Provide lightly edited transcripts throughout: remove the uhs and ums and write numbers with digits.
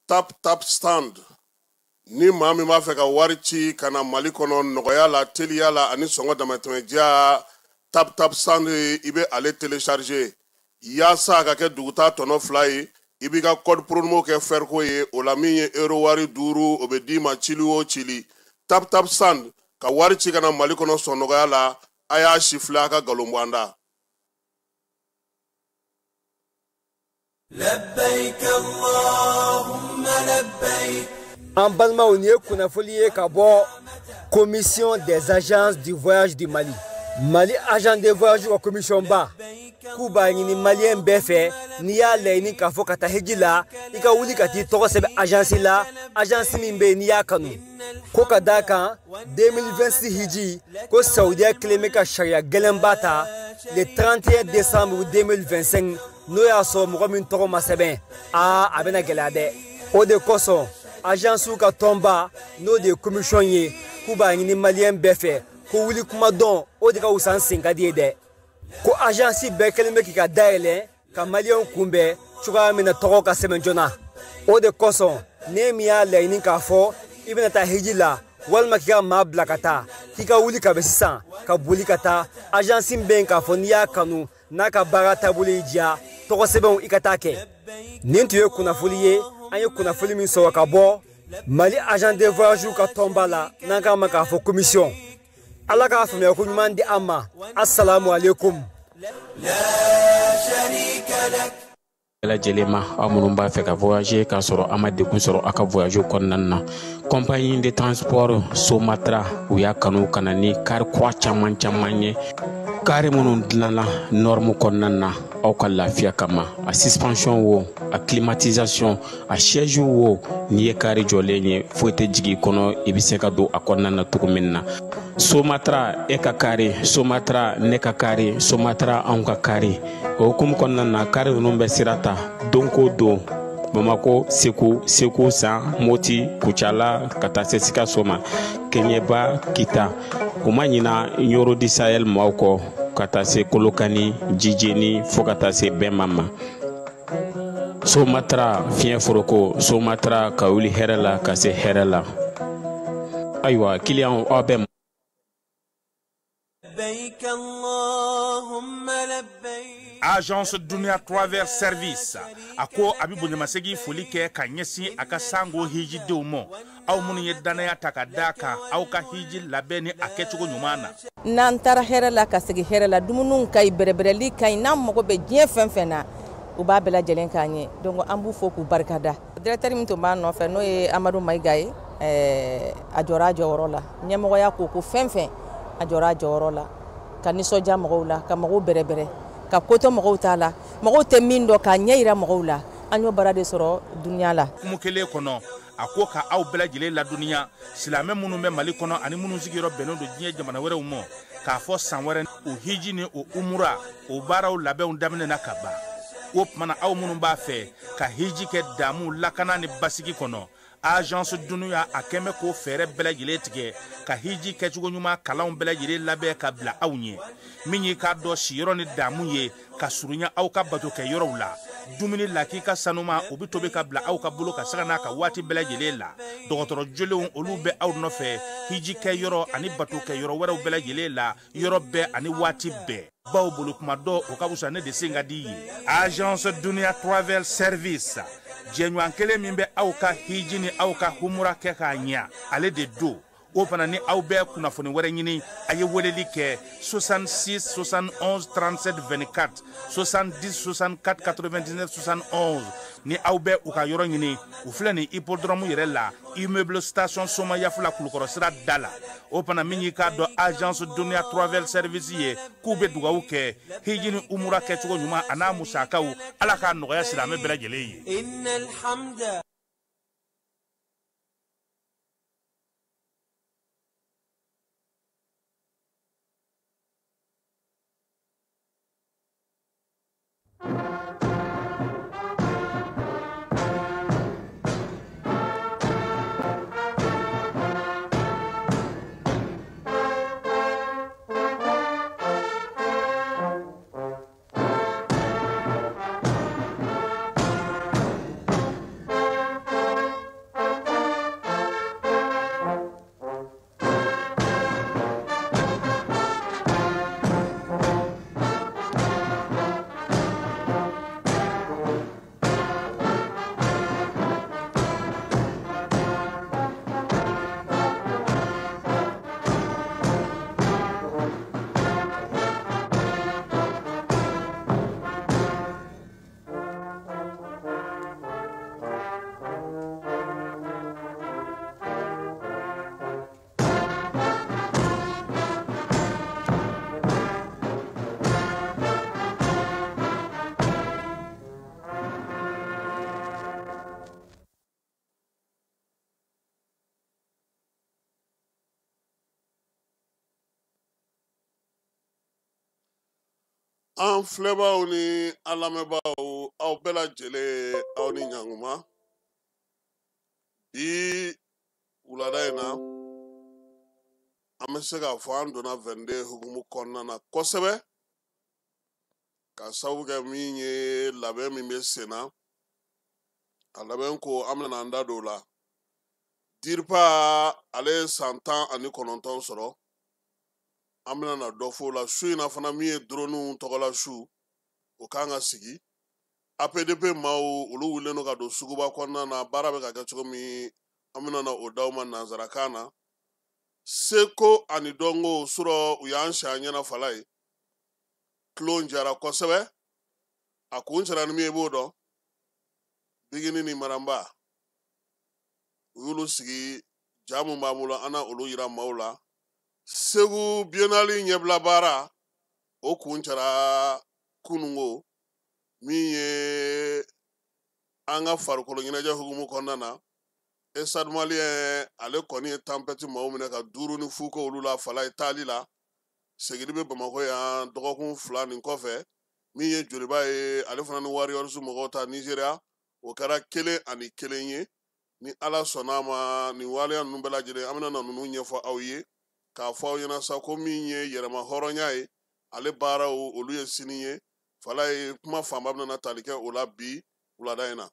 Tap Tap Stand. Ni maa min b'a fɛ ka wari ci ka na Mali kɔnɔ nɔgɔya la, teliya la ani sɔngɔ damatɛmɛdiya, Tap Tap Stand, i bɛ ale télécharger yaasa a ka kɛ duguta tɔnɔ 2 ye. I b'i ka code promo kɛ Ferco ye, o la min ye euro wari 5, o bɛ d'i ma cili o cili. Tap Tap Stand, ka wari ci ka na Mali kɔnɔ sɔn nɔgɔya la. A y'a sifilɛ, a ka nkalon bɔ an da. لبيك اللهم لبيك. An balimaw, nin ye kunnafoli ye ka bɔ Commission des agences du voyage du Mali. Mali agent de voyage ka commission ba k'u b'a ɲini maliyɛn bɛɛ fɛ, n'i y'a laɲini k'a fɔ ka taa hiji la, i ka wuli ka t'i tɔgɔ sɛbɛn agence la, agence min bɛ yen n'i y'a kanu. Ko ka d'a kan 2026 hiji ko Saudiya kelen bɛ ka sariya gɛlɛnba ta le 31 décembre 2025, n'o y'a sɔrɔ mɔgɔ min tɔgɔ ma sɛbɛn, aa, a bɛna gɛlɛya dɛ. O de kosɔn agence ka tɔnba, n'o de ye commission ye, k'u b'a ɲini maliyɛn bɛɛ fɛ ko wuli kuma dɔn, o de ka wusa n sen ka di ye dɛ. Ko agence bɛɛ kɛlen bɛ k'i ka dayɛlɛ ka maliyɛnw kunbɛn cogoya min na tɔgɔ ka sɛbɛn joona. O de kosɔn ne min y'a laɲini k'a fɔ i bɛna taa hiji la walima k'i ka maa bila ka taa, k'i ka wuli ka bɛ sisan ka boli ka taa agence min bɛ yen k'a fɔ n'i y'a kanu, n'a ka baara taabolo y'i diya, tɔgɔ sɛbɛnw i ka taa kɛ. Nin tun ye kunnafoli ye, an ye kunnafoli min sɔrɔ ka bɔ Mali agent de voyage ka tɔnba la, n'an k'a ma k'a fɔ commission. Ala k'a faamuya ko ɲuman di an ma. Assalamu alaikum. لا شريك لك. Bɛɛ lajɛlen ma, aw minnu b'a fɛ ka voyager k'a sɔrɔ a ma degun sɔrɔ a ka voyage kɔnɔna na, compagnie de transport Somatra, u y'a kanu ka na ni car kura caman caman ye, car minnu dilanna norme kɔnɔna na aw ka lafiya kama. A suspension wo, a climatisation, a siège wo, n'i ye car jɔlen ye, foyi tɛ jigin i kɔnɔ, i bɛ se ka don a kɔnɔna na cogo min na. Somatra, e ka car Somatra, ne ka car Somatra, anw ka car. O hukumu kɔnɔna na, car ninnu bɛ sira ta don ko don Bamako, Segu, Segu San, Moti, Kucala, ka taa se Sikaso ma, Kɛɲɛba, Kita. U ma ɲina Ɲoro di Sahel maaw kɔ, ka taa se Kolokani, Jijeni, fo ka taa se Bɛnma ma. Somatra, fiɲɛ foroko Somatra, ka wuli hɛrɛ la ka se hɛrɛ la. Ayiwa, kiliyanw, aw bɛ لبيك اللهم لبيك. Agence Dunia Travel Service a ko a bɛ bonyamasegin foli kɛ ka ɲɛsin a ka sango hijidenw ma aw minnu ye danaya ta ka d'a kan aw ka hiji labɛn ni a kɛcogo ɲuman na. N'an taara hɛrɛ la ka segin hɛrɛ la, dumuniw ka ɲi, bɛrɛbɛrɛli ka ɲi, n'an mago bɛ diɲɛ fɛn fɛn na u b'a bɛɛ lajɛlen k'an ye. Donc an b'u fo k'u barikada. Directeur min tun b'an nɔfɛ n'o ye Amadu Mayiga ye, a jɔra a jɔyɔrɔ la. Ɲɛmɔgɔya ko fɛn fɛn a jɔra a jɔyɔrɔ la, ka nisɔndiya mɔgɔw la, ka mɔgɔw bɛrɛbɛrɛ, ka kotɔ mɔgɔw t'a la, mɔgɔw tɛ min dɔn k'a ɲɛ yira mɔgɔw la. An y'o baara de sɔrɔ dunuya la. Hukumu kelen kɔnɔ, a ko ka aw bɛɛ lajɛlen ladɔnniya silamɛ minnu bɛ Mali kɔnɔ ani minnu sigiyɔrɔ bɛnnen don diɲɛ jamana wɛrɛw ma, k'a fɔ san wɛrɛ o hiji ni o umura o baaraw labɛnw daminɛna ka ban. O tuma na aw minnu b'a fɛ ka hiji kɛ damu lakana ni basigi kɔnɔ, Agence Dunia a kɛn bɛ k'o fɛɛrɛ bɛɛ lajɛlen tigɛ ka hiji kɛcogo ɲuman kalanw bɛɛ lajɛlen labɛn ka bila aw ɲɛ, min y'i k'a dɔn siyɔrɔ ni damu ye ka surunya aw ka bato kɛ yɔrɔw la. Dumuni lakika sanuma o bɛ tobi ka bila aw ka bolo ka saga n'a ka waati bɛɛ lajɛlen la. Dɔgɔtɔrɔ jolenw olu bɛ aw nɔfɛ hiji kɛ yɔrɔ ani bato kɛ yɔrɔ wɛrɛw bɛɛ lajɛlen la, yɔrɔ bɛɛ ani waati bɛɛ. Baw bolo kuma dɔ o ka fisa ne de sen ka di ye. Agence Dunia Travel Service, jɛɲɔgɔn kelen min bɛ aw ka hiji ni aw ka humura kɛ k'a ɲɛ, ale de don. O fana ni aw bɛ kunnafoni wɛrɛ ɲini, a ye weleli kɛ 66 71 37 24 70 64 99 71. Ni aw bɛ u ka yɔrɔ ɲini, u filɛ nin hippodrome yɛrɛ la, immeuble station Somayafula Kulukɔrɔ sira da la. O fana min y'i k'a dɔn Agence Dunia Travel Service ye, k'u bɛ dugawu kɛ hiji ni umura kɛcogo ɲuman a n'a musakaw, Ala k'a nɔgɔya silamɛ bɛɛ lajɛlen ye. An filɛbaaw ni an lamɛnbaaw, aw bɛɛ lajɛlen aw ni ɲankuma. Bi wulada in na, an bɛ se k'a fɔ an donna 22 hukumu kɔnɔna na kosɛbɛ, ka sababu kɛ min ye labɛn min bɛ sen na, a labɛn ko an bɛna an da don o la. DIRPA ale ye san 19 sɔrɔ, an bɛna na dɔ fɔ o la. Su in na fana min ye droniw tɔgɔla su, o kan ka sigi. APDP maaw olu wulilen don ka don suguba kɔnɔna na, baara bɛ ka kɛ cogo min, an bɛna na o d'aw ma nanzarakan na. Seko ani dɔnko surɔ u y'an si an ɲɛna fala ye, tulon jara kosɛbɛ. A kun sera ni min ye i b'o dɔn. Bigini ni Maramba u y'olu sigi, ja mun b'an bolo an na olu yira maaw la. Segu Biennale ɲɛbila baara o kun cɛra kunungo, min ye an ka farikolo ɲɛnajɛ hukumu kɔnɔna na. Stade Malien ale kɔni ye tempête maaw minɛ ka 5-0 kɛ olu la fala ye taali la. Seginni bɛ Bamakɔ yan dɔgɔkun 2 nin kɔfɛ. Min ye Joliba ye, ale fana ni Warriors mɔgɔw ta Nigeria, o kɛra 1-1 ye. Ni Ala sɔnna a ma, nin waleya ninnu bɛɛ lajɛlen an bɛna na ninnu ɲɛfɔ aw ye, k'a fɔ aw ɲɛna sa ko min ye yɛrɛma hɔrɔnya ye, ale baaraw olu ye sini ye. Fala ye kuma fanba bɛna tali kɛ o la bi wulada in na.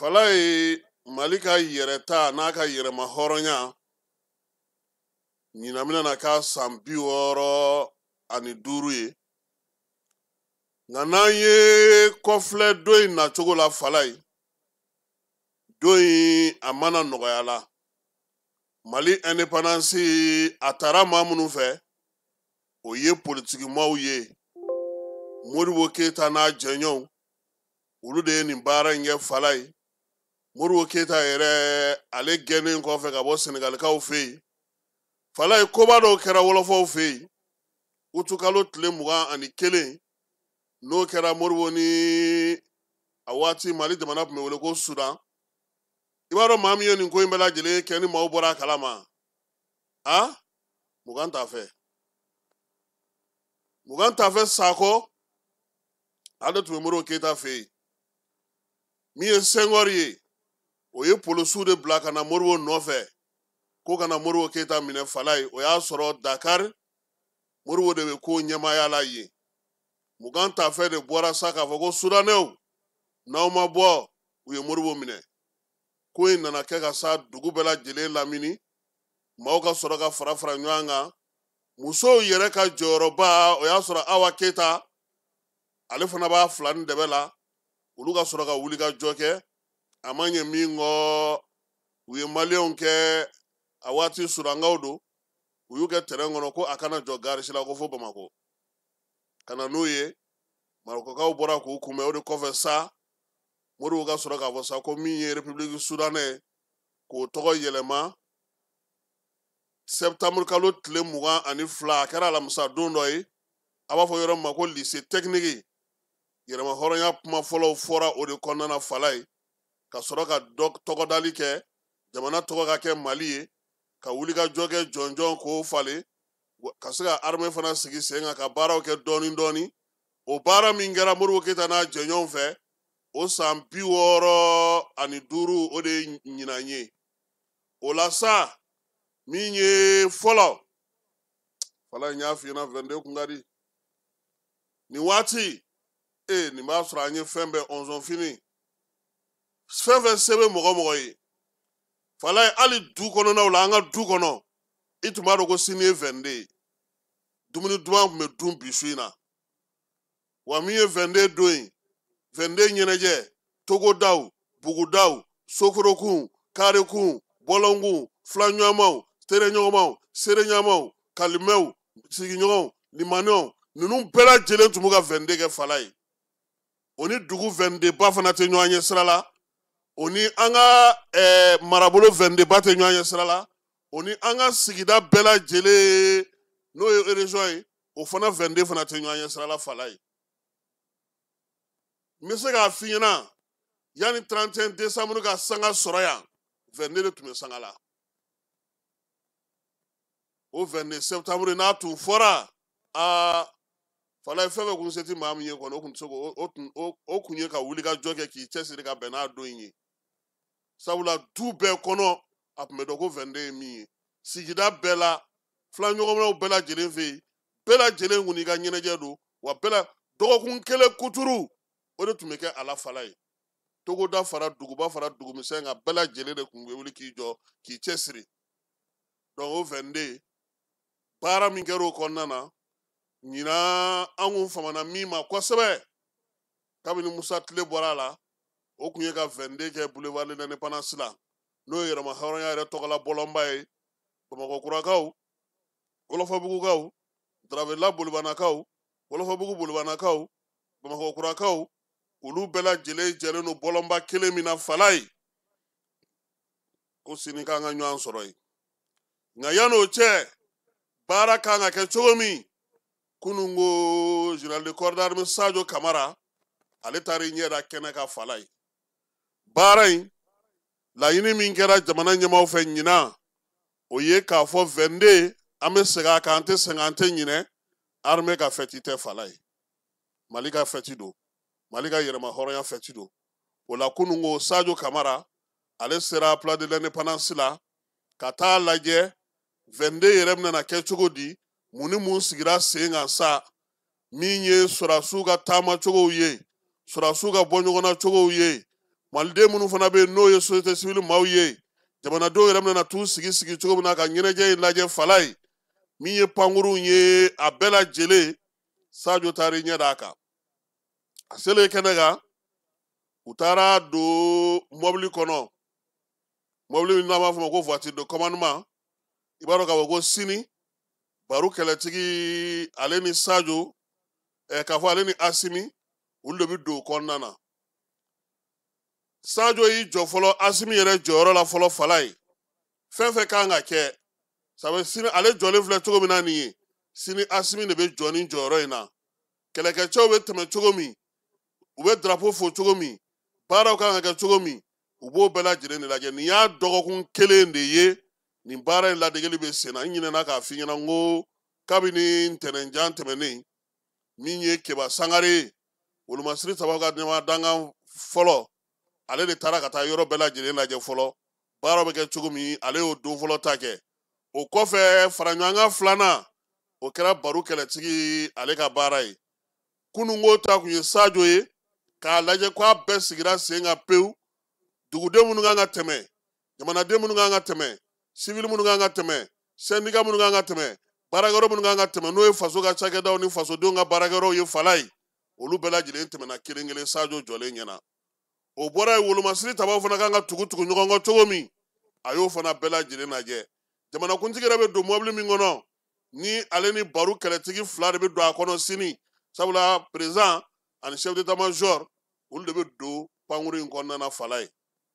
Falaye, Mali ka yɛrɛta n'a ka yɛrɛma hɔrɔnya ɲinan bɛna na k'a san 65 ye. Nka n'an ye kɔfilɛ don in nacogo la, Falaye, don in a mana nɔgɔya la. Mali indépendance a taara maa minnu fɛ, o ye politikimaw ye. Modibo Keyita n'a jɛɲɔgɔnw, olu de ye nin baara in kɛ, Falaye. Modibo Keyita yɛrɛ, ale gɛnnen kɔfɛ ka bɔ Senegalikaw fɛ yen, Falaye, koba dɔw kɛra wɔlɔfɔw fɛ yen. Utukalo tile 21, n'o kɛra Modibo ni a waati Mali jamana tun bɛ wele ko Sudan. I b'a dɔn maa min ye nin ko in bɛɛ lajɛlen kɛ ni maaw bɔra a kalama, a Mugan t'a fɛ, Mugan t'a fɛ Sakɔ, ale tun bɛ Modibo Keyita fɛ yen. Min ye Sɛngɔri ye, o ye polisiw de bila ka na Modibo nɔfɛ ko ka na Modibo Keyita minɛ, Falaye. O y'a sɔrɔ Dakar, Modibo de bɛ ko ɲɛmaaya la yen. Mugan t'a fɛ de bɔra sa k'a fɔ ko Sudanɛw, n'aw ma bɔ, u ye Modibo minɛ. Ko in nana kɛ ka sa dugu bɛɛ lajɛlen lamini, maaw ka sɔrɔ ka fara fara ɲɔgɔn kan. Musow yɛrɛ ka jɔyɔrɔba, o y'a sɔrɔ Awa Keyita, ale fana b'a fila ni dɛbɛ la, olu ka sɔrɔ ka wuli ka jɔ kɛ. A ma ɲɛ min kɔ, u ye maliyɛnw kɛ a waati surankaw don, u y'u kɛ terrain kɔnɔ ko a kana jɔ garisi la, ko fo Bamakɔ ka na n'u ye. Marɔkɔkaw bɔra k'u kunbɛn. O de kɔfɛ sa, Modibo ka sɔrɔ k'a fɔ sa ko min ye République soudanais, k'o tɔgɔ yɛlɛma. Septembre kalo tile 22, a kɛra alamisa don dɔ ye, a b'a fɔ yɔrɔ min ma ko lycée technique, yɛrɛma hɔrɔnya kuma fɔlɔw fɔra o de kɔnɔna na, Falaye, ka sɔrɔ ka dɔ tɔgɔdali kɛ, jamana tɔgɔ ka kɛ Mali ye, ka wuli ka jɔ kɛ jɔnjɔn k'o falen, ka se ka armée fana sigi sen kan ka baaraw kɛ dɔɔni dɔɔni. O baara min kɛra Modibo Keyita n'a jɛɲɔgɔnw fɛ, o san 65, o de ye ɲinan ye. O la sa, min ye fɔlɔ, Falaye, n y'a f'i ɲɛna, 22 kun ka di nin waati. E nin b'a sɔrɔ an ye fɛn bɛɛ ɔnzɔn fini, fɛn fɛn se bɛ mɔgɔ mɔgɔ ye, Falaye, hali du kɔnɔnaw la, an ka du kɔnɔ, i tun b'a dɔn ko sini ye 22 ye. Dumuni duman tun bɛ dun bi su in na. Wa min ye 22 don ye, 22 ɲɛnajɛ, togodaw, bugudaw, sokorokun, karekun, bɔlɔnkun, filaɲɔgɔnmaw, tereɲɔgɔnmaw, sereɲɔgɔnmaw, kalimɛw, sigiɲɔgɔnw, limaniyaw, ninnu bɛɛ lajɛlen tun b'u ka 22 kɛ, Falaye. O ni dugu 22 ba fana tɛ ɲɔgɔn ɲɛ sira la, o ni an ka marabolo 22 ba tɛ ɲɔgɔn ɲɛ sira la, o ni an ka sigida bɛɛ lajɛlen, n'o ye région ye, o fana 22 fana tɛ ɲɔgɔn ɲɛ sira la, Falaye. N bɛ se k'a f'i ɲɛna, yanni 31 décembre ka sanga sɔrɔ yan, 22 de tun bɛ sanga la. O 22 septembre n'a tun fɔra, aa Falaye, fɛn fɛn kun se ti maa min ye kɔni, o kun tɛ se k'o o tun o kun ye ka wuli ka jɔ kɛ k'i cɛsiri ka bɛn n'a don in ye. Sabula du bɛɛ kɔnɔ, a tun bɛ dɔn ko 22 ye min ye. Sigida bɛɛ la, filaɲɔgɔnmaw bɛɛ lajɛlen fɛ yen, bɛɛ lajɛlen kun n'i ka ɲɛnajɛ don. Wa bɛɛ la dɔgɔkun kelen kuturu, o de tun bɛ kɛ a la, Falaye. Togoda fara duguba fara dugumisɛn kan, bɛɛ lajɛlen de tun bɛ wuli k'i jɔ k'i cɛsiri. Donc o 22, baara min kɛra o kɔnɔna na ɲinan, an kun famana min ma kosɛbɛ kabini Musa tile bɔra a la, o kun ye ka 22 kɛ boulevard de l'Indépendance la, n'o ye yɛrɛma hɔrɔnya yɛrɛ tɔgɔla bɔlɔnba ye. Bamakɔ kurakaw, Wɔlɔfɔbugukaw, Darabela bolibanakaw, Wɔlɔfɔbugu bolibanakaw, Bamakɔ kurakaw, olu bɛɛ lajɛlen jɛlen don bɔlɔnba kelen min na, Falaye, ko sini k'an ka ɲɔgɔn sɔrɔ yen. Nka yan'o cɛ, baara kan ka kɛ cogo min, kunun ko général de corps d'armée Sadio Kamara, ale taara i ɲɛ da kɛnɛ kan, Falaye. Baara in laɲini min kɛra jamana ɲɛmaaw fɛ ɲinan, o ye k'a fɔ 22, an bɛ segin a kan, an tɛ sɛgɛn, an tɛ ɲinɛ, armée ka fɛti tɛ, Falaye, Mali ka fɛti don, Mali ka yɛrɛma hɔrɔnya fɛti don. O la kunun ko Sadio Kamara, ale sera place de l'Indépendance la ka taa lajɛ 22 yɛrɛ bɛna kɛ cogo di, mun ni mun sigira sen kan sa, min ye sɔrɔdasiw ka taamacogow ye, sɔrɔdasiw ka bɔ ɲɔgɔnna cogow ye. Maliden minnu fana bɛ yen n'o ye société civile maaw ye, jamanadenw yɛrɛ bɛna t'u sigi sigi cogo min na ka ɲɛnajɛ in lajɛ Falaye, min ye pankurunw ye, a bɛɛ lajɛlen Sadio taara i ɲɛ d'a kan. A selen kɛnɛ kan, u taara don mɔbili kɔnɔ, mɔbili min n'an b'a fɔ ma ko voiture de commandement. I b'a dɔn k'a fɔ ko sini Baru kɛlɛtigi ale ni Sadio, k'a fɔ ale ni Asimi, olu de bɛ don o kɔnɔna na. Sadio y'i jɔ fɔlɔ Asimi yɛrɛ jɔyɔrɔ la fɔlɔ Falaye. Fɛn fɛn kan ka kɛ, sabu sini ale jɔlen filɛ cogo min na nin ye, sini Asimi de bɛ jɔ nin jɔyɔrɔ in na. Kɛlɛkɛcɛw bɛ tɛmɛ cogo min, u bɛ drapeau fo cogo min, baaraw kan ka kɛ cogo min, u b'o bɛɛ lajɛlen de lajɛ. Nin y'a dɔgɔkun kelen de ye nin baara in ladegeli bɛ sen na. N ɲinɛna k'a f'i ɲɛna n ko kabini ntɛnɛnjan tɛmɛnen, min ye Keba Sangare ye, wolomasiri sababu ka ɲɛma dankan fɔlɔ, ale de taara ka taa yɔrɔ bɛɛ lajɛlen lajɛ fɔlɔ, baaraw bɛ kɛ cogo min, ale y'o don fɔlɔ ta kɛ. O kɔfɛ faraɲɔgɔnkan filanan, o kɛra Baru kɛlɛtigi ale ka baara ye. Kununko ta kun ye Sadio ye, k'a lajɛ k'a bɛɛ sigira sen kan pewu. Duguden minnu kan ka tɛmɛ, jamanaden minnu kan ka tɛmɛ, civil minnu kan ka tɛmɛ, syndicat minnu kan ka tɛmɛ, baarakɛyɔrɔ minnu kan ka tɛmɛ, n'o ye faso ka cakɛdaw ni fasodenw ka baarakɛyɔrɔw ye Falaye, olu bɛɛ lajɛlen tɛmɛna kelen kelen Sadio jɔlen ɲɛna. O bɔra yen, wolomasiri tabaw fana kan ka tugu tugu ɲɔgɔn kɔ cogo min, a y'o fana bɛɛ lajɛlen lajɛ. Jamanakuntigi yɛrɛ bɛ don mɔbili min kɔnɔ, ni ale ni Baru kɛlɛtigi fila de bɛ don a kɔnɔ sini, sabula président ani chef d'état major olu de bɛ don pankuru in kɔnɔna na Falaye,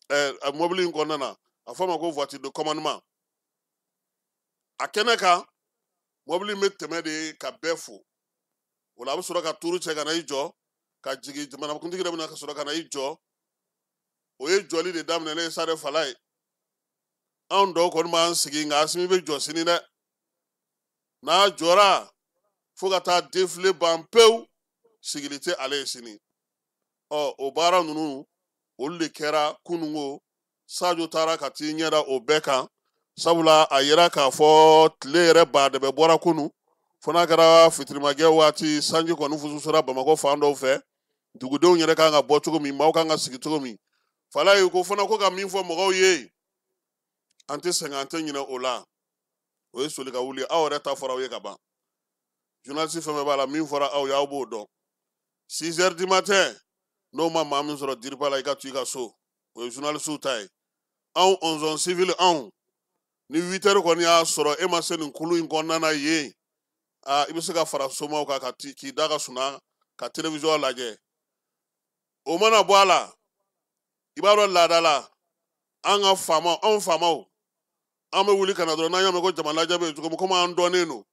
mɔbili in kɔnɔna na, a fɔ a ma ko voiture de commandement. A kɛnɛ kan, mɔbili in bɛ tɛmɛ de ka bɛɛ fo. O la a bɛ sɔrɔ ka turu cɛ ka na i jɔ, ka jigin, jamanakuntigi yɛrɛ bɛna ka sɔrɔ ka na i jɔ. O ye jɔli de daminɛ ne ye sa de Falaye. Anw dɔw kɔni b'an sigi, nka Asimi bɛ jɔ sini dɛ. N'a jɔra fo ka taa défilé ban pewu, sigili tɛ ale ye sini. Ɔ o baara ninnu olu de kɛra kununko. Sadio taara ka t'i ɲɛ da o bɛɛ kan, sabula a yira k'a fɔ tile yɛrɛ baadɛbɛ bɔra kunu, fo n'a kɛra fitirimakɛ waati, sanji kɔni fususura Bamakɔ fan dɔw fɛ. Dugudenw yɛrɛ kan ka bɔ cogo min, maaw kan ka sigi cogo min. Falaye ko fana ko ka min fɔ mɔgɔw ye, an tɛ sɛgɛn, an tɛ ɲinɛ o la. O ye soli ka wuli, aw yɛrɛ ta fɔra aw ye ka ban. Journaliste fɛn fɛn b'a la, min fɔra aw ye aw b'o dɔn. 6 heures du matin, n'o ma maa min sɔrɔ diriba la, i ka to i ka so, o ye journaliste ta ye. Anw onzon civil, anw ni 8 heures kɔni y'a sɔrɔ e ma se nin kulu in kɔnɔna na yen, aa i bɛ se ka fara somaw kan ka k'i da ka suna ka télévision lajɛ. O mana bɔ a la, i b'a dɔn laada la, an ka faamaw, anw faamaw, an bɛ wuli ka na dɔrɔn, n'an y'a mɛn ko jama lajɛ bɛ yen cogo min, komi an dɔnnen don,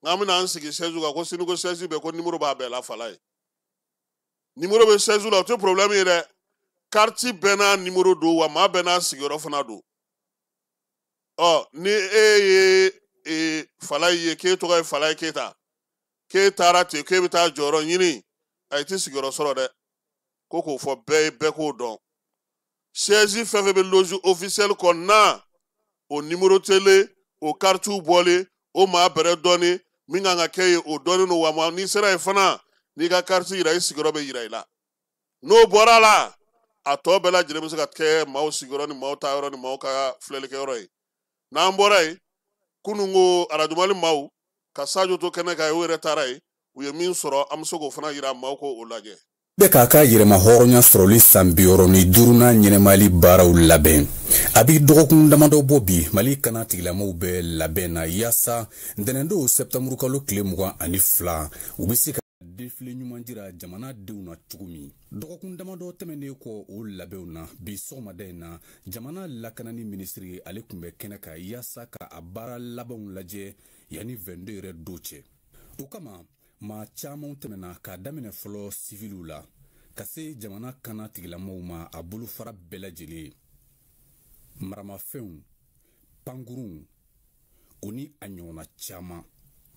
n'an bɛna an sigi chaise kan, ko sini ko chaise bɛ, ko numéro b'a bɛɛ la Falaye. Numéro bɛ chaise la, o tɛ problème ye dɛ. Carte bɛɛ n'a numéro don, wa maa bɛɛ n'a sigiyɔrɔ fana don. Ɔ ni e ye Falaye ye, k'e tɔgɔ ye Falaye Keyita, k'e taara ten k'e bɛ taa jɔyɔrɔ ɲini, a i tɛ sigiyɔrɔ sɔrɔ dɛ. Ko k'o fɔ bɛɛ ye, bɛɛ k'o dɔn. Chaise fɛn fɛn bɛ loge officielle kɔnɔna, o numéro tele, o carte bɔlen, o maa bɛrɛ dɔɔni, min kan ka kɛ yen o dɔɔni don, wa n'i sera yen fana, n'i ka carte yira, i sigiyɔrɔ bɛ yira i la. N'o bɔra a la, a tɔ bɛɛ lajɛlen bɛ se ka kɛ maaw sigiyɔrɔ ni maaw taayɔrɔ ni maaw ka filɛlikɛyɔrɔ ye. N'an bɔra yen, kunun ko arajo Mali maaw ka Sadio to kɛnɛ kan, o yɛrɛ taara yen, u ye min sɔrɔ, an bɛ se k'o fana yira maaw k'o lajɛ. Bɛ k'a ka yɛrɛma hɔrɔnya sɔrɔli san 65nan ɲɛnɛmayali baaraw labɛn. A bi dɔgɔkun damadɔ bɔ bi, Mali kana tigilamɔgɔw bɛ labɛn na yaasa ntɛnɛndon sɛptanburu kalo tile 22, u bɛ se ka défilé ɲuman jira jamanadenw na cogo min. Dɔgɔkun damadɔ tɛmɛnen kɔ o labɛnw na, bi sɔgɔmada in na, jamana lakanani minisiri ale tun bɛ kɛnɛ kan yaasa ka a baara labanw lajɛ yanni 22 yɛrɛ don cɛ. O kama, maa caman tɛmɛna k'a daminɛ fɔlɔ siviliw la ka se jamana kana tigilamɔgɔw ma a bolofara bɛɛ lajɛlen, maramafɛnw, pankurunw, o ni a ɲɔgɔnna caman,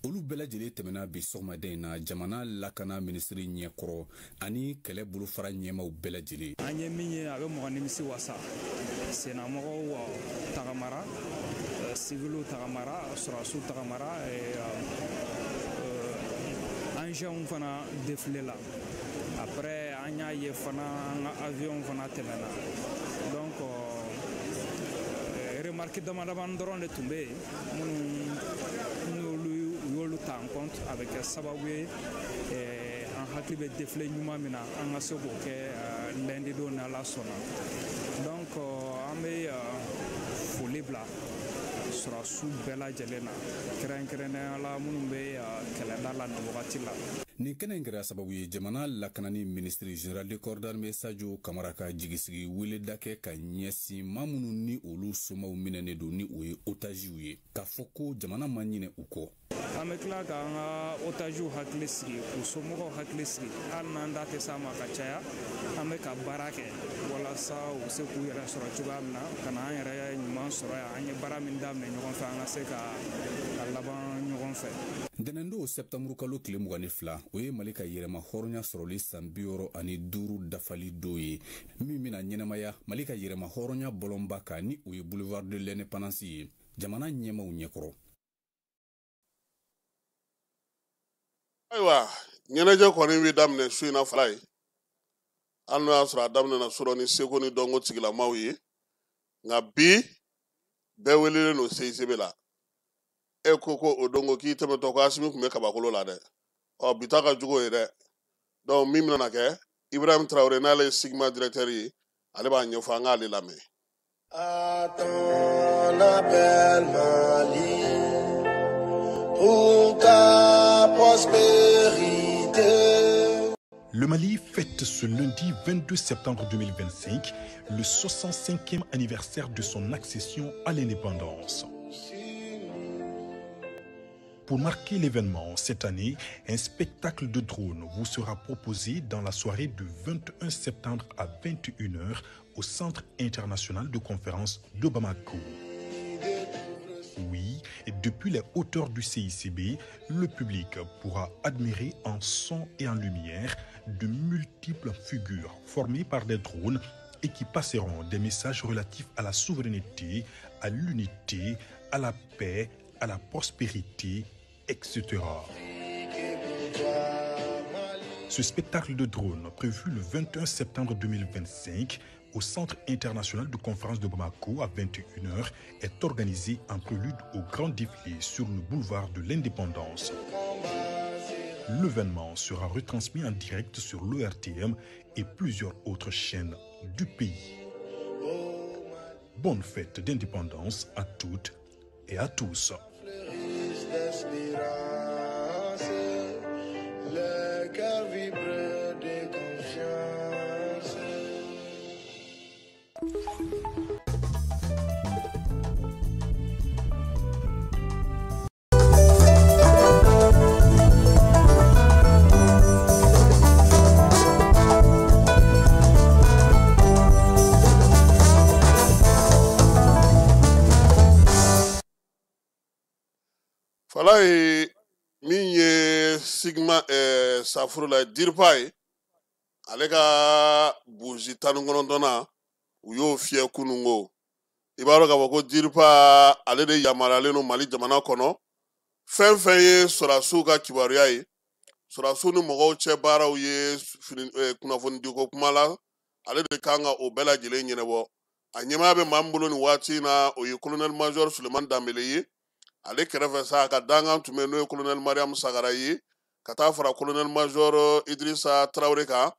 olu bɛɛ lajɛlen tɛmɛna bi sɔgɔmada in na jamana lakana minisiri ɲɛkɔrɔ ani kɛlɛ bolofara ɲɛmaw bɛɛ lajɛlen. An ye min ye, a bɛ mɔgɔ nimisi wasa. Sennamɔgɔw tagamara, siviliw tagamara, sɔrɔdasiw tagamara, engins fana défilé la. Après An y'a ye fana an ka avion fana tɛmɛna. Donc remarque dama dama dɔrɔn de tun bɛ yen minnu n'olu u y'olu ta en compte. A bɛ kɛ sababu ye an hakili bɛ défilé ɲuman min na, an ka se k'o kɛ lundi don ni Ala sɔnna. Donc an bɛ foli bila sɔrɔdasiw bɛɛ lajɛlen na, kɛrɛnkɛrɛnnenya la minnu bɛ kɛlɛda la nin wagati la. Nin kɛnɛ in kɛra sababu ye jamana lakanani minisiri général de corps d'armée Sadio Kamara ka jigisigi weleda kɛ ka ɲɛsin maa minnu ni olu somaw minɛnen don, ni o ye otaziw ye, k'a fɔ ko jamana ma ɲinɛ u kɔ. An bɛ tila k'an ka otaziw hakili sigi, k'u somɔgɔw hakili sigi. Hali n'an da tɛ s'a ma ka caya, an bɛ ka baara kɛ walasa u bɛ se k'u yɛrɛ sɔrɔ cogoya min na, ka na an yɛrɛ ɲuman sɔrɔ yan. An ye baara min daminɛ ɲɔgɔn fɛ, an ka se ka a laban ɲɔgɔn fɛ. Ntɛnɛndon sɛptanburu kalo tile 22, o ye Mali ka yɛrɛma hɔrɔnya sɔrɔli san 65 dafali don ye, min bɛna ɲɛnamaya Mali ka yɛrɛma hɔrɔnya bɔlɔnba kan, ni o ye boulevard de l'Indépendance ye, jamana ɲɛmaaw ɲɛkɔrɔ. Ayiwa, ɲɛnajɛ kɔni bɛ daminɛ su in na fila ye, hali n'o y'a sɔrɔ a daminɛna surɔ ni seko ni dɔnko tigilamaw ye, nka bi bɛɛ welelen don CICB la. E ko ko o don ko k'i tɛmɛtɔ ko Asimi tun bɛ kabakolo la dɛ. Ɔ bi ta ka jugu o ye dɛ. Donc min bɛna kɛ, Ibrahim Traoré, n'ale ye Sigma directeur ye, ale b'a ɲɛfɔ, an k'ale lamɛn. À ton appel Mali, pour ta prospérité. Le Mali fête ce lundi 22 septembre 2025 le 65e anniversaire de son accession à l'indépendance. Pour marquer l'événement cette année, un spectacle de drones vous sera proposé dans la soirée du 21 septembre à 21h au Centre international de conférences de Bamako. Oui, depuis les hauteurs du CICB, le public pourra admirer en son et en lumière de multiples figures formées par des drones et qui passeront des messages relatifs à la souveraineté, à l'unité, à la paix, à la prospérité, etc. Ce spectacle de drones, prévu le 21 septembre 2025 au Centre international de conférences de Bamako à 21h, est organisé en prélude au grand défilé sur le boulevard de l'Indépendance. L'événement sera retransmis en direct sur l'ORTM et plusieurs autres chaînes du pays. Bonne fête d'indépendance à toutes et à tous. Le cœur vibre de confiance. Fala ye min ye Sigma safuru la DIRPA ye, ale ka burusi 19nan u y'o fiyɛ kununko. I b'a dɔn k'a fɔ ko DIRPA ale de yamaruyalen don Mali jamana kɔnɔ, fɛn fɛn ye sɔrɔdasiw ka kibaruya ye, sɔrɔdasiw ni mɔgɔw cɛ baaraw ye, kunnafonidiko kuma la, ale de kan ka o bɛɛ lajɛlen ɲɛnabɔ. A ɲɛmaaya bɛ maa min bolo nin waati in na, o ye colonel major Sulemani Danbele ye. Ale kɛrɛfɛ sa, a ka dankan tun bɛ n'o ye colonel Mariam Sagara ye, ka taa fara colonel major Idrissa Traoré kan,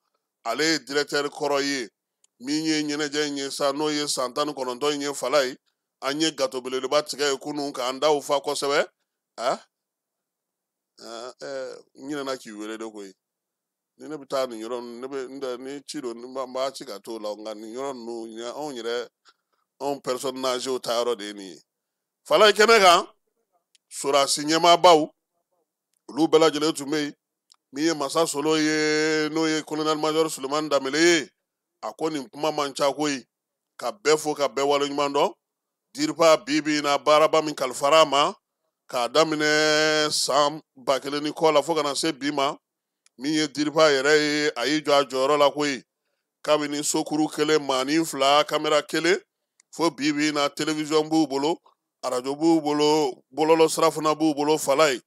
ale ye directeur kɔrɔ ye. Min ye ɲɛnajɛ in ye sa, n'o ye san 19 in ye fala ye, an ye gato belebeleba tigɛ ye kunun k'an daw fa kosɛbɛ. N ɲinɛna k'i wele de koyi. Ni ne bɛ taa nin yɔrɔ ninnu, ne bɛ n tɛ ni ci don, n b'a ci ka t'o la, nka nin yɔrɔ ninnu, anw yɛrɛ, anw personnes âgées ta yɔrɔ de ye nin ye. Fala ye kɛnɛ kan, sɔrɔdasi ɲɛmaabaw olu bɛɛ lajɛlen tun bɛ yen. Min ye Masa Solo ye, n'o ye colonel major Sulemani Danbele ye, a ko nin kuma man ca koyi, ka bɛɛ fo ka bɛɛ waleɲuman dɔn. DIRPA bi bi in na, baaraba min kalifara a ma k'a daminɛ san 1000 ni kɔ la fo ka na se bi ma, min ye DIRPA yɛrɛ ye, a y'i jɔ a jɔyɔrɔ la koyi. Kabini sokuru 1, maanin 2, kamera 1, fo bi bi in na télévision b'u bolo, arajo b'u bolo, bɔlɔlɔ sira fana b'u bolo. Fala ye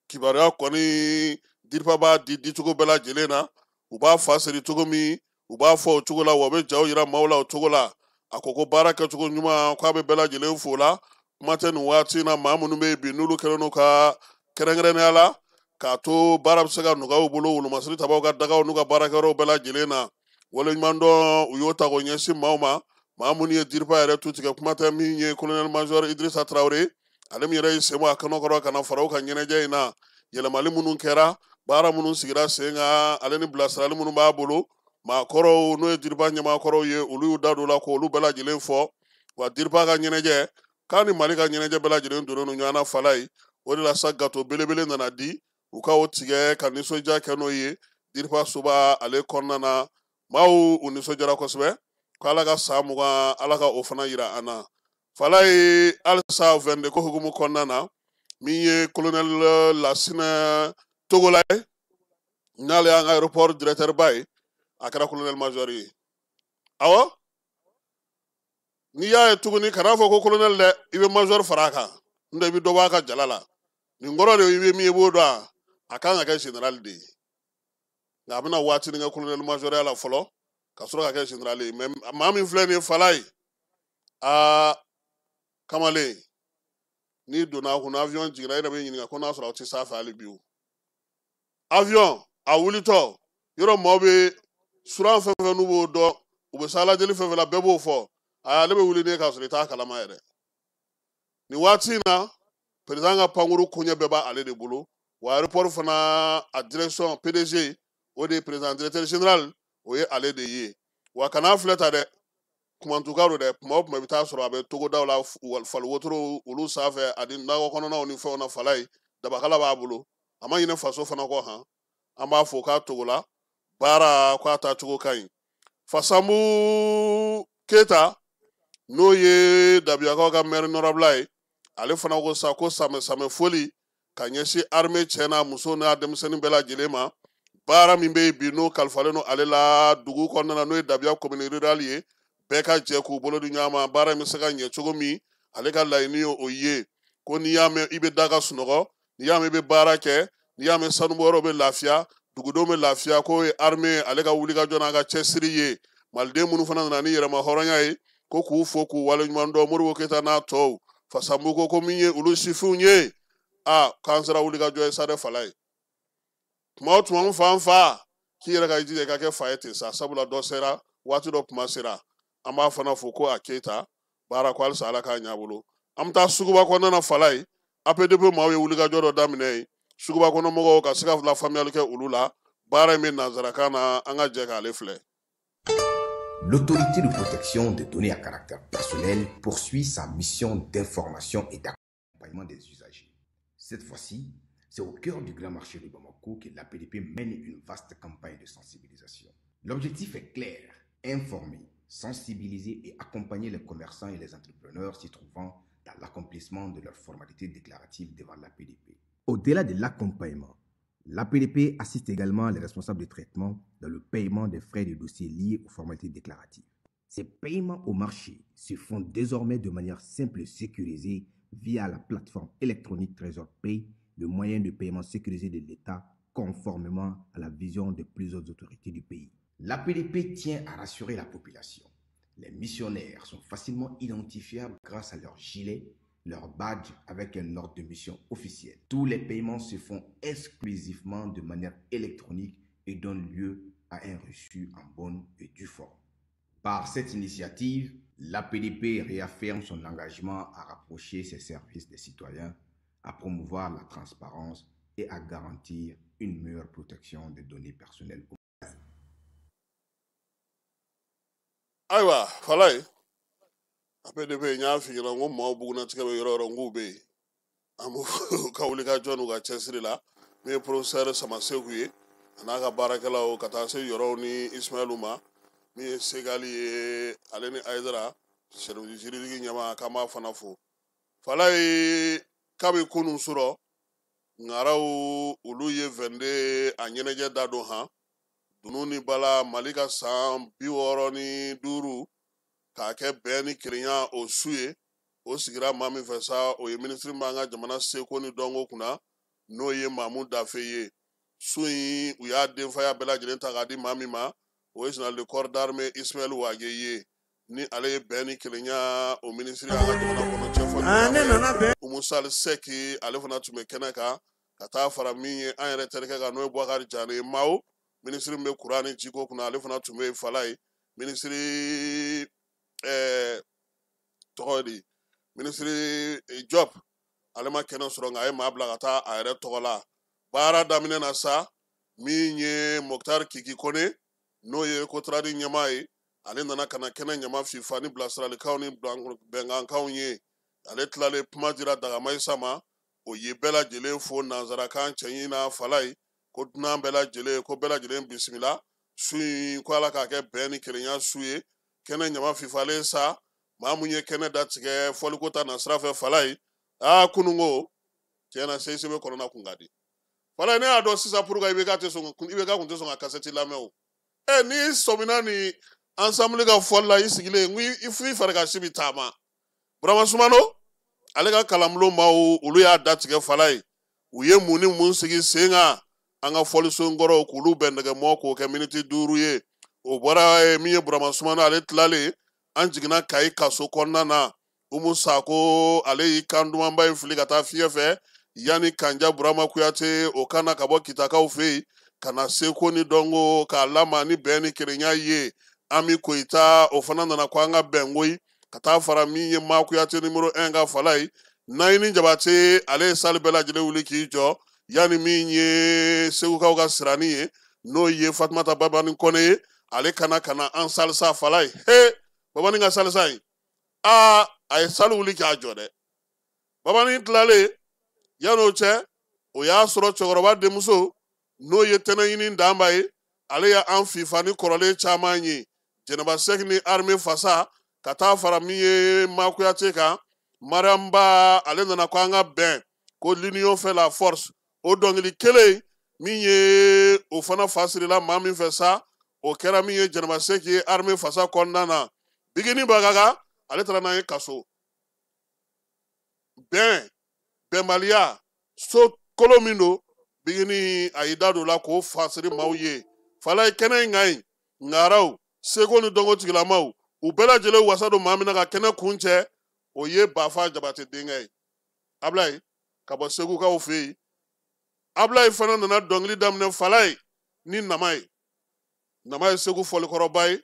kibaruya kɔni DIRPA b'a di dicogo bɛɛ lajɛlen na. U b'a fa siri cogo min, u b'a fɔ o cogo la, wa u bɛ jaw yira maaw la o cogo la. A ko ko baara kɛcogo ɲuman, k'a bɛ bɛɛ lajɛlen fo la. Kuma tɛ nin waati in na, maa minnu bɛ yen bi n'olu kɛlen don ka kɛrɛnkɛrɛnnenya la k'a to baara bɛ se ka nɔgɔya u bolo, wolomasiri tabaw ka dagaw n'u ka baarakɛyɔrɔw bɛɛ lajɛlen na. Waleɲumandɔn u y'o ta k'o ɲɛsin maaw ma, maa minnu ye DIRPA yɛrɛ tu tigɛ. Kuma tɛ min ye colonel major Idrissa Traoré, ale min yɛrɛ y'i sen bɔ a kɔnɔ kɔrɔ ka na fara u ka ɲɛnajɛ in na. Yɛlɛmali minnu kɛra, baara minnu sigira sen kan, ale ni bilasirali minnu b'a bolo, maakɔrɔw n'o ye DIRPA ɲɛmaakɔrɔw ye, olu y'u da don o la k'olu bɛɛ lajɛlen fɔ. Wa DIRPA ka ɲɛnajɛ k'a ni Mali ka ɲɛnajɛ bɛɛ lajɛlen donnen don ɲɔgɔn na fala ye. O de la sa gato belebele nana di u ka o tigɛ ka nisɔndiya kɛ n'o ye DIRPA soba ale kɔnɔna na. Maaw u nisɔndiyara kosɛbɛ, ko Ala ka san 20 Ala ka o fana yira an na. Fala ye halisa 22 ko hukumu kɔnɔna na, min ye colonel Lasinɛ Togola ye, n'ale y'an ka aéroport directeur ba ye, a kɛra colonel major ye. Awɔ, n'i y'a ye tuguni kana fɔ ko colonel dɛ, i bɛ major fara a kan, n'o tɛ i bɛ dɔ bɔ a ka jala la. Nin kɔrɔ de i bɛ min ye i b'o dɔn, a kan ka kɛ général de ye, nka a bɛna waatinin kɛ colonel major la fɔlɔ ka sɔrɔ ka kɛ général ye. Mais maa min filɛ nin ye fala ye, aa kamalen, n'i donna a kunna avion jiginna, e yɛrɛ bɛ ɲininka ko n'a sɔrɔ aw tɛ s'a fɛ hali bi o. Avion a wulitɔ yɔrɔ maaw bɛ suran fɛn fɛn n'u b'o dɔn, u bɛ sa aladeli fɛn fɛn la, bɛɛ b'o fɔ. Ale bɛ wuli ne k'a sɔrɔ i t'a kalama yɛrɛ. Nin waati in na, président ka pankuru koɲɛ bɛɛ b'ale de bolo. Wa aéroport fana a direction PDG, o de ye président directeur général, o ye ale de ye. Wa kana filɛ ta dɛ, kumantuka don dɛ. Kuma o kuma i bɛ taa sɔrɔ a bɛ togodaw la, fali wotoro olu sanfɛ ani nakɔ kɔnɔnaw ni fɛnw na. Fala ye dabakala b'a bolo, a ma ɲinɛ faso fana kɔ han. An b'a fɔ k'a togola baara k'a taacogo ka ɲi. Fasanbu Keyita, n'o ye Dabiyakaw ka maire nɔrɔbila ye, ale fana ko sa ko samɛ samɛ foli ka ɲɛsin armée cɛ n'a muso n'a denmisɛnnin bɛɛ lajɛlen ma. Baara min bɛ yen bi n'o kalifalen don ale la dugu kɔnɔna na, n'o ye Dabiya commune rurale ye, bɛɛ ka jɛ k'u bolo di ɲɔgɔn ma, baara in bɛ se ka ɲɛ cogo min, ale ka laɲini ye o ye. Ko n'i y'a mɛn i bɛ da ka sunɔgɔ, n'i y'a mɛn i bɛ baara kɛ, n'i y'a mɛn sanubɔyɔrɔ bɛ lafiya, dugudenw bɛ lafiya, k'o ye armée ale ka wulikajɔ n'a ka cɛsiri ye. Maliden minnu fana nana ni yɛrɛma hɔrɔnya ye, ko k'u fo k'u waleɲuman dɔn, Modibo Keyita n'a tɔw. Fasanbu ko ko min ye olu sifinw ye, a k'an sera wulikajɔ ye sa dɛ. Fala ye tuma o tuma n fa n fa, k'i yɛrɛ ka jija i ka kɛ fa ye ten sa, sabula dɔ sera waati dɔ kuma sera. An b'a fana fo ko a Keyita baara ko halisa Ala k'a ɲɛ a bolo. An bɛ taa suguba kɔnɔna na fala ye, APDP maaw ye wulikajɔ dɔ daminɛ yen, suguba kɔnɔ mɔgɔw ka se ka lafaamuyali kɛ olu la. Baara in bɛ nanzarakan na, an ka jɛ k'ale filɛ. L'autorité de protection des données à caractère personnel poursuit sa mission d'information et d'accompagnement des usagers. Cette fois-ci, c'est au cœur du grand marché de Bamako que l'APDP mène une vaste campagne de sensibilisation. L'objectif est clair, informer, sensibiliser et accompagner les commerçants et les entrepreneurs s'y trouvant dans l'accomplissement de leurs formalités déclaratives devant l'APDP. Au-delà de l'accompagnement, l'APDP assiste également les responsables de traitement dans le paiement des frais de dossier liés aux formalités déclaratives. Ces paiements au marché se font désormais de manière simple et sécurisée via la plateforme électronique Trésor Pay, le moyen de paiement sécurisé de l'État conformément à la vision des plus hautes autorités du pays. L'APDP tient à rassurer la population. Les missionnaires sont facilement identifiables grâce à leur gilet, leur badge avec un ordre de mission officiel. Tous les paiements se font exclusivement de manière électronique et donnent lieu à un reçu en bonne et due forme. Par cette initiative, l'APDP réaffirme son engagement à rapprocher ses services des citoyens, à promouvoir la transparence et à garantir une meilleure protection des données personnelles. Ayiwa fala ye, APDP n y'a f'i ɲɛna n ko maaw bugunnatigɛ bɛ yɔrɔ o yɔrɔ, n k'u bɛ yen. An b'u ka wulikajɔ n'u ka cɛsiri la. Min ye professeur Samaseku ye, a n'a ka baarakɛlaw, ka taa se yɔrɔw ni Ismaɛlu ma, min ye Segali ye, ale ni Ayidara service juridique ɲɛmaa, k'an b'a fana fo. Fala ye, kabi kunun sɔrɔ ŋaraw olu ye 22 a ɲɛnajɛ da don han dunun ni bala Mali ka san 65 k'a kɛ bɛn ni kelenya o su ye. O sigira maa min fɛ sa, o ye minisiri b'an ka jamana seko ni dɔnko kunna, n'o ye Mamu Dafe ye. Su in u y'a denfaya bɛɛ lajɛlen ta k'a di maa min ma, o ye général de corps d'armée Ismaël Wagué ye, ni ale ye bɛn ni kelenya o minisiri an ka jamana kɔnɔ cɛfɔ. Umu Sali Sɛki, ale fana tun bɛ kɛnɛ kan, ka taa fara min ye an yɛrɛ terikɛ kan, n'o ye Boubacar Diané Mao, minisiri min bɛ kuran ni jiko kunna, ale fana tun bɛ yen. Falaye, minisiri tɔgɔ di, minisiri Diop, ale ma kɛnɛ sɔrɔ, nka a ye maa bila ka taa a yɛrɛ tɔgɔ la. Baara daminɛ na sa, min ye Moctar Kiki Kone, n'o ye Cotrad ɲɛmaa ye, ale nana ka na kɛnɛ ɲama fifa ni bilasiralikanw ni bɛnkankanw ye. Ale tilalen, kuma dira Dagamayisa ma, o ye bɛɛ lajɛlen fo nanzarakan cɛɲi na. Falaye ko dunan bɛɛ lajɛlen, ko bɛɛ lajɛlen bisimila su in, ko Ala k'a kɛ bɛn ni kelenya su ye. Kɛnɛ ɲama fifalen sa, maa mun ye kɛnɛ datigɛ fɔliko ta na sira fɛ, Falaye, aa, kununko tiɲɛna CICB kɔnɔna kun ka di. Falaye, ne y'a dɔn sisan pourquoi IBK tɛ sɔn, IBK kun tɛ sɔn ka kasɛti lamɛn. O ɛ, n'i sɔmina ni ensemble ka fɔli la, i sigilen n ko i fari ka si bi taama. Burama Sumano, ale ka kalanbulon maaw, olu y'a datigɛ. Falaye, u ye mun ni mun sigi sen kan an ka fɔliso kɔrɔw k'olu bɛn nɛgɛmɔ k'o kɛ miniti 5 ye. O bɔra min ye Burama Sumano, ale tilalen, an jiginna Kayi kaso kɔnɔna na. Umu Sako, ale y'i kan dumanba in fili ka taa fiɲɛ fɛ yanni Kanja Burama Kuyate o kana ka bɔ Kitakaw fɛ yen ka na seko ni dɔnko k'a lama ni bɛn ni kelenya ye. Ami Koyita, o fana nana ko an ka bɛn koyi, ka taa fara min ye Ma Kuyate numéro 1 ka. Falaye, Nayini Jabate, ale ye sali bɛɛ lajɛlen wuli k'i jɔ yanni min ye Segukaw ka sirani ye, n'o ye Fatumata Babani Kɔnɛ ye, ale kana ka na an salisa. Falaye, he, Babani ka salisa in, aa, a ye sali wuli k'a jɔ dɛ. Babani tilalen, yan'o cɛ, o y'a sɔrɔ cɛkɔrɔba denmuso, n'o ye Tɛnɛɲini Danba ye, ale ye an fifa ni kɔrɔlen caman ye, Jɛnɛba Sɛki ni Armée Fasa, ka taa fara min ye Makuyate kan. Mariamba, ale nana ko an ka bɛn, ko l'union fait la force. O dɔnkili kelen min ye, o fana fa sirila maa min fɛ sa, o kɛra min ye Jɛnɛba Sɛki ye Armée Fasa kɔnɔna na. Bigini Bagaga, ale taara n'an ye kaso. Bɛn, bɛnbaliya so kolo min don, Bigini a y'i da don o la k'o fasiri maaw ye. Falaye, kɛnɛ in ka ɲi, ŋaraw, seko ni dɔnko tigilamaw, u bɛɛ lajɛlen wasa don maa min na ka kɛnɛ kun cɛ, o ye Bafa Jabate denkɛ ye, Abulayi, ka bɔ Segukaw fɛ yen. Abulayi fana nana dɔnkili daminɛ, Falaye, ni nama ye. Nama ye Segu fɔlikɔrɔba ye,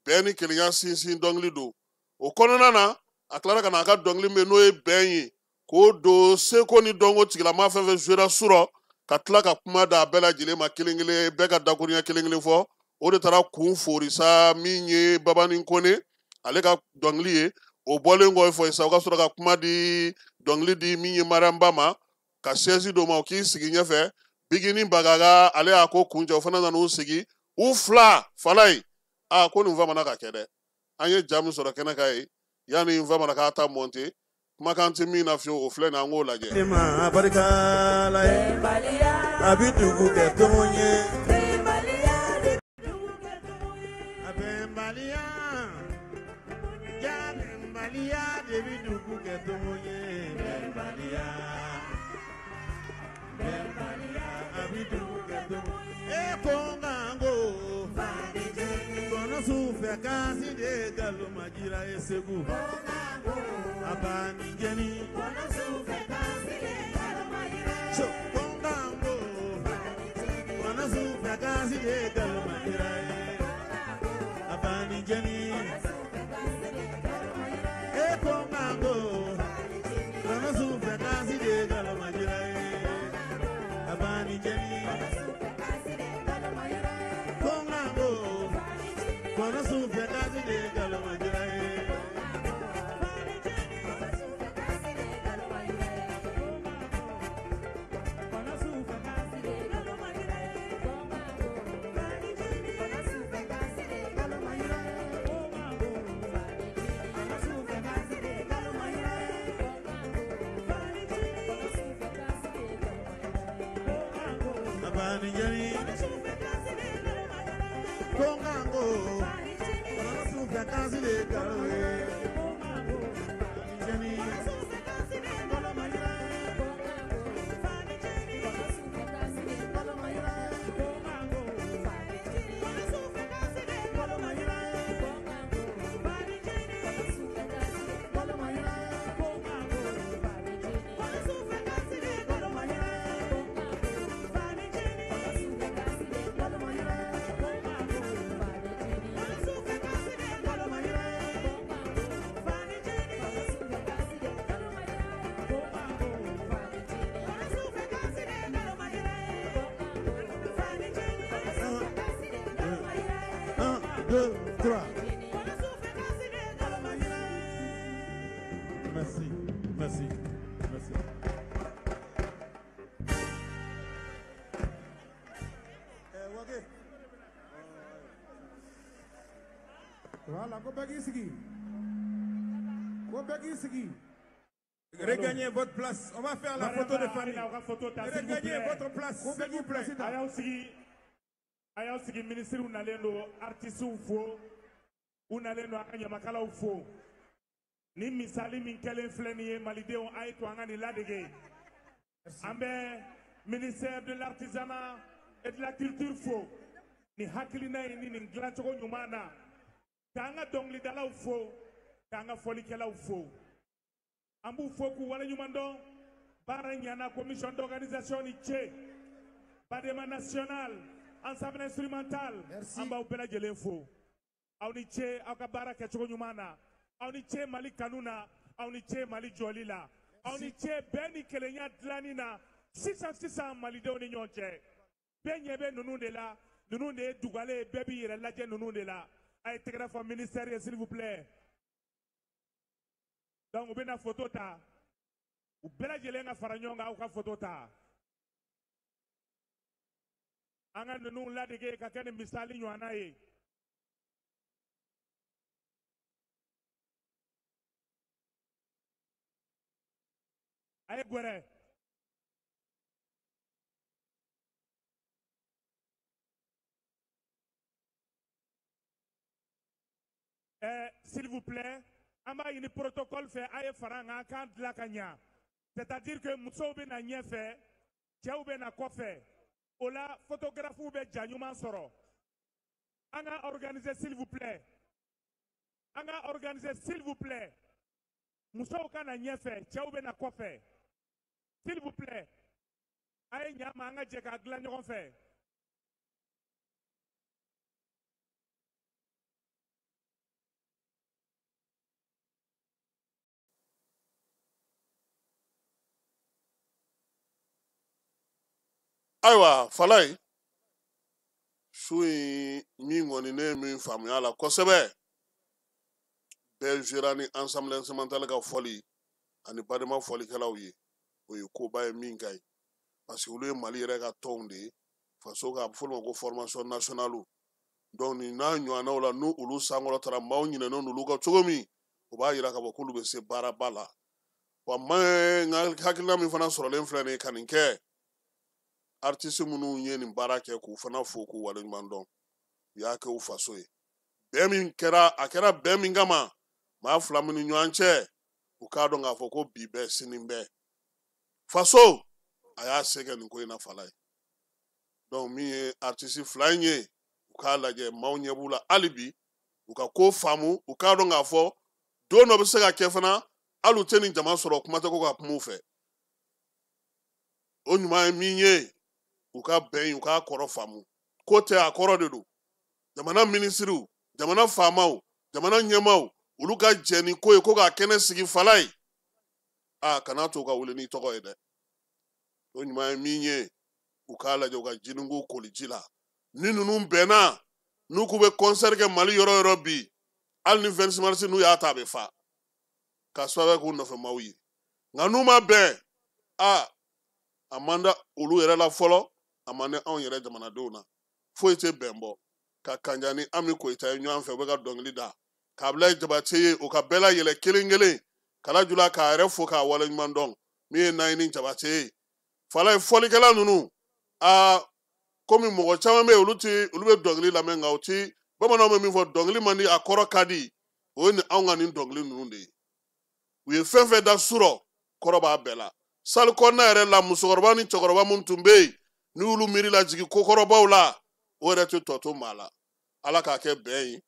bɛn ni kelenya sinsin dɔnkili don. O kɔnɔna na, a tilara ka na a ka dɔnkili min n'o ye bɛn ye, k'o don seko ni dɔnko tigilama fɛn fɛn zuwera surɔ, ka tila ka kuma da a bɛɛ lajɛlen ma kelen kelen, bɛɛ ka dakuruɲɛ kelen kelen fɔ. O de taara kun fori sa min ye Babani Kone ale ka dɔnkili ye. O bɔlen kɔ sa, o ka sɔrɔ ka kuma di, dɔnkili di min ye Mariamba ma, ka sɛsi d'o ma, o k'i sigi ɲɛfɛ. Bigini Bagaga, ale y'a ko kuncɛ, o fana nan'u sigi u fila. Falaye, aa, ko nin famana ka kɛ dɛ. An ye ja min sɔrɔ kɛnɛ kan ye yanni n famana k'a ta mɔnte, kumakan tɛ min na fiyewu, o filɛ nin ye, an k'o lajɛ. Barika la ye, a bɛ dugu kɛ tɔn ye. A bɛnbaliya, ja bɛnbaliya de bɛ dugu kɛ tɔn ye. Bɛnbaliya, bɛnbaliya, a bɛ dugu kɛ tɔn ye. E ko nkanko, kɔnɔ sufɛ kasi de galoma jira ye Segu. A bani jeni, kɔnɔ sufɛ kasi de galoma jira ye. Ko nkanko, kɔnɔ sufɛ kasi de galoma jira ye. A bani jeni, e ko nkanko, kɔnɔ sufɛ kasi de galoma jira ye. A bani jeni, ko nkanko, kɔnɔ sufɛ kasi de galoma jira ye. 2, 3. Merci, merci, merci. Voilà, Regagnez votre place. On va faire la photo de famille. Regagnez votre place, s'il vous plaît. A y'aw sigi, minisiriw nalen don, artisiw fo, u nalen don a ka ɲamakalaw fo. Ni misali min kɛlen filɛ nin ye, malidenw, a ye to an ka nin ladege. An bɛ ministère de l'Artisanat et de la Culture fo nin hakilina in ni nin dilancogo ɲuman na, k'an ka dɔnkilidalaw fo, k'an ka fɔlikɛlaw fo. An b'u fo k'u waleɲuman dɔn. Baara ɲana. Commission d'organisation ni ce, Badema national, ensemble instrumental, an b'aw bɛɛ lajɛlen fo. Aw ni ce aw ka baara kɛcogo ɲuman na. Aw ni ce Mali kanu na. Aw ni ce Mali jɔli la. Aw ni ce bɛn ni kelenya dilanni na sisan sisan malidenw ni ɲɔgɔn cɛ. Bɛɛ ɲɛ bɛ ninnu de la. Ninnu de ye dugalen ye. Bɛɛ b'i yɛrɛ lajɛ ninnu de la. A ye tɛgɛrɛ fɔ ministère ye, s'il vous plaît. Donc u bɛna photo ta. U bɛɛ lajɛlen ka fara ɲɔgɔn kan, aw ka photo ta. An ka ninnu ladege ka kɛ ni misali ɲɔgɔnna ye. A ye gwɛrɛ. S'il vous plaît, an b'a ɲini protocole fɛ, a ye fara an kan, an k'an dilan ka ɲa. C'est-à-dire que musow bɛ na ɲɛfɛ, cɛw bɛ na kɔfɛ. O la photographe bɛ ja ɲuman sɔrɔ. An ka organiser, s'il vous plaît. An ka organiser, s'il vous plaît. Musow ka na ɲɛfɛ, cɛw bɛ na kɔfɛ. S'il vous plaît. A ye ɲa ma, an ka jɛ k'a dilan ɲɔgɔn fɛ. Ayiwa Falayi, su in min kɔni, ne ye min faamuya a la kosɛbɛ, bɛɛ zera ni ensemble instrumental ka fɔli ani badema fɔlikɛlaw ye. O ye koba ye min ka ɲi, parce que olu ye Mali yɛrɛ ka tɔnw de ye, faso ka, a bɛ fɔ olu ma ko formation nationale. Donc nin n'a ɲɔgɔnnaw la, n'u olu sankɔrɔtara, maaw ɲinɛnen don olu kɔ cogo min, o b'a yira k'a fɔ k'olu bɛ se baaraba la wa. Ma n ka hakilina min fana sɔrɔlen filɛ nin ye ka nin kɛ, artiste minnu ye nin baara kɛ, k'u fana fo k'u waleɲuman dɔn. U y'a kɛ u faso ye. Bɛn min kɛra, a kɛra bɛn min kama maa fila minnu ɲɔgɔn cɛ, u k'a dɔn k'a fɔ ko bi bɛɛ, sini bɛɛ, faso a y'a se kɛ nin ko in na fala ye. Donc min ye artiste fila in ye, u k'a lajɛ, maaw ɲɛ b'u la hali bi, u ka ko faamu, u k'a dɔn k'a fɔ don dɔ bɛ se ka kɛ fana, hali u tɛ nin jama sɔrɔ, kuma tɛ ko ka kuma u fɛ. O ɲuman ye min ye, u ka bɛn, u k'a kɔrɔ faamu. Ko tɛ, a kɔrɔ de don. Jamana minisiriw, jamana faamaw, jamana ɲɛmaaw, olu ka jɛ ni ko ye ko k'a kɛnɛ sigi fala ye. A kana to ka wele n'i tɔgɔ ye dɛ. O ɲuman ye min ye, u k'a lajɛ, u ka jiniko koli ji la. Ni ninnu bɛnna, n'u k'u bɛ concert kɛ Mali yɔrɔ o yɔrɔ bi, hali ni 26 mars n'u y'a ta, a bɛ fa k'a sababu k'u nɔfɛ maaw ye. Nka n'u ma bɛn, a man da olu yɛrɛ la fɔlɔ, a man di anw yɛrɛ jamanadenw na. Foyi tɛ bɛn bɔ ka Kanja ni Ami Koyita ye ɲɔgɔn fɛ, u bɛ ka dɔnkili da, k'a bila Jabate ye, o ka bɛɛ layɛlɛ kelen kelen, kala jula k'a yɛrɛ fo k'a waleɲuman dɔn. Min ye Nayini Jabate ye, fala ye, fɔlikɛla ninnu, komi mɔgɔ caman bɛ yen, olu ti, olu bɛ dɔnkili lamɛn, nka u ti, bamananw bɛ min fɔ, dɔnkili man di, a kɔrɔ ka di. O ye ni anw ka nin dɔnkili ninnu de ye. U ye fɛn fɛn da surɔ, kɔrɔ b'a bɛɛ la. Sali kɔnɔna yɛrɛ la, musokɔrɔba ni cɛkɔrɔba minnu tun bɛ yen, n'u y'olu miiri lajigin kokɔrɔbaw la, o yɛrɛ tɛ tɔ to maa la. Ala k'a kɛ bɛn ye,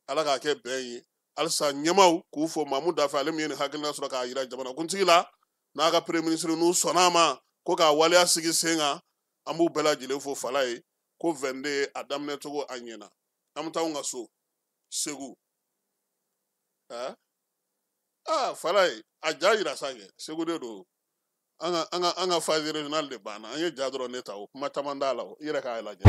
Ala k'a kɛ bɛn ye halisa. Ɲɛmaw k'u fo. Mamu Dafe, ale min ye nin hakilina sɔrɔ k'a yira jamanakuntigi la n'a ka premier ministre, n'u sɔnna a ma ko k'a waleya sigi sen kan, an b'u bɛɛ lajɛlen fo. Fala ye ko 22 a daminɛ cogo a ɲɛna. An bɛ taa anw ka so Segu. Fala ye a ja yira sa kɛ Segu de don. An ka phase régionale de banna, an ye ja dɔrɔn ne ta, o kuma caman t'a la. O i yɛrɛ k'a lajɛ.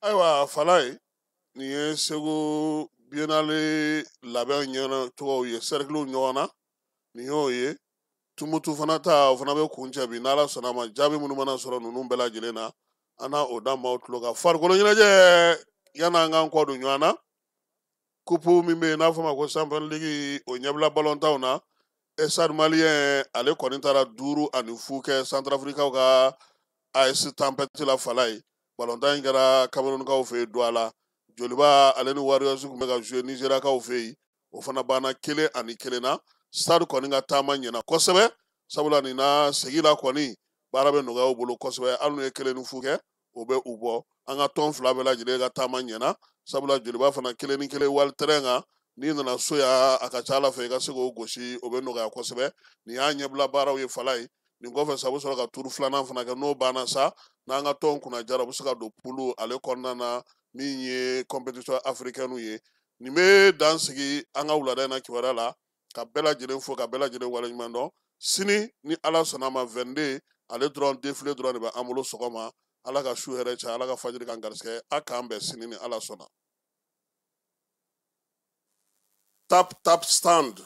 Ayiwa Falaye, nin ye Segu Biennale labɛn ɲɛna cogow ye, cerclew ɲɔgɔn na, nin y'o ye. Tumutu fana ta, o fana bɛ kuncɛ bi n'Ala sɔnna ma. Jaabi minnu mana sɔrɔ ninnu bɛɛ lajɛlen na, an na o da maaw tulo kan. Farikolo ɲɛnajɛ, yan'an k'an kɔ don ɲɔgɔn na, coupe min bɛ yen n'a fɔ ma ko Champions League, o ɲɛbila balontanw na, Stade Malien ale kɔni taara 5-0 kɛ Centrafricaw ka AS Tempête la. Falaye, balontan in kɛra Camerounkaw fɛ yen Douala. Joliba ale ni Warriors tun bɛ ka jouer Nigériakaw fɛ yen, o fana banna 1-1 na. Stade kɔni ka taama ɲɛna kosɛbɛ, sabula nin na segi la kɔni baara bɛ nɔgɔya u bolo kosɛbɛ. Hali n'u ye 1-0 kɛ, o bɛ u bɔ. An ka tɔn fila bɛɛ lajɛlen ka taama ɲɛna, sabula Joliba fana 1-1 wali terrain kan. N'i nana so yan, a ka ca Ala fɛ i ka se k'o gosi, o bɛ nɔgɔya kosɛbɛ. Nin y'a ɲɛbila baaraw ye Falaye. Nin kɔfɛ sa, u bɛ sɔrɔ ka tour filanan fana kɛ. N'o banna sa, n'an ka tɔn kunna jara, u bɛ se ka don poule ale kɔnɔna na, min ye compétition africaine ye. Nin bɛ dan sigi an ka wulada in na kibaruya la, ka bɛɛ lajɛlen fo, ka bɛɛ lajɛlen waleɲuman dɔn. Sini ni Ala sɔnna ma, 22 ale dɔrɔn, défilé dɔrɔn de bɛ an bolo sɔgɔma. Ala ka su hɛrɛ caya, Ala ka fajiri kan garisɛgɛ. A k'an bɛn sini ni Ala sɔnna. Tap Tap Stand,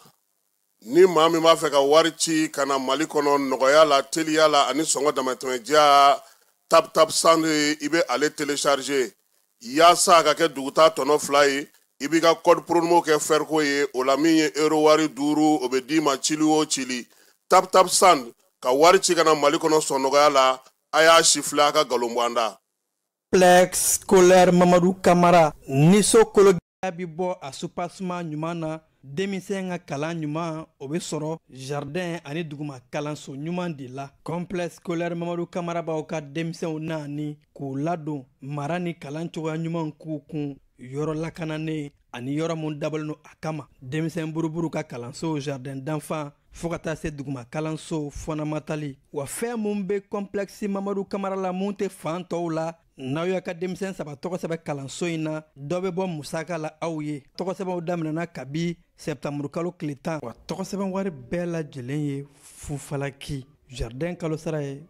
ni maa min b'a fɛ ka wari ci ka na Mali kɔnɔ nɔgɔya la, teliya la ani sɔngɔ damatɛmɛ diya, Tap Tap Stand, i bɛ ale télécharger yaasa a ka kɛ duguta tɔnɔ 2 ye. I b'i ka code promo kɛ fɛriko ye o la, min ye euro wari 5, o bɛ d'i ma cili o cili. Tap Tap Stand, ka wari ci ka na Mali kɔnɔ sɔn nɔgɔya la. A y'a si filɛ, a ka nkalon bɔ an da. Complexe scolaire Mamadou Kamara ni so kolo bi bɔ a soubassement ɲuman na. Denmisɛn ka kalan ɲuman, o bɛ sɔrɔ jardin ani duguma kalanso ɲuman de la. Complexe scolaire Mamadu Kamara b'aw ka denmisɛnw naani k'u ladon mara ni kalan cogoya ɲuman k'u kun, yɔrɔ lakananen ani yɔrɔ mun dabɔlen don a kama. Denmisɛn buruburu ka kalanso, jardin d'enfant, fo ka taa se duguma kalanso fondamental. Wa fɛn mun bɛ complexe Mamadu Kamara la, mun tɛ fan tɔw la, n'aw y'a ka denmisɛn saba tɔgɔ sɛbɛn kalanso in na, dɔ bɛ bɔ musaka la aw ye. Tɔgɔ sɛbɛnw daminɛna kabi sɛptanburu kalo tile 10, wa tɔgɔ sɛbɛn wari bɛɛ lajɛlen ye fufalaki. Jardin kalo sara ye.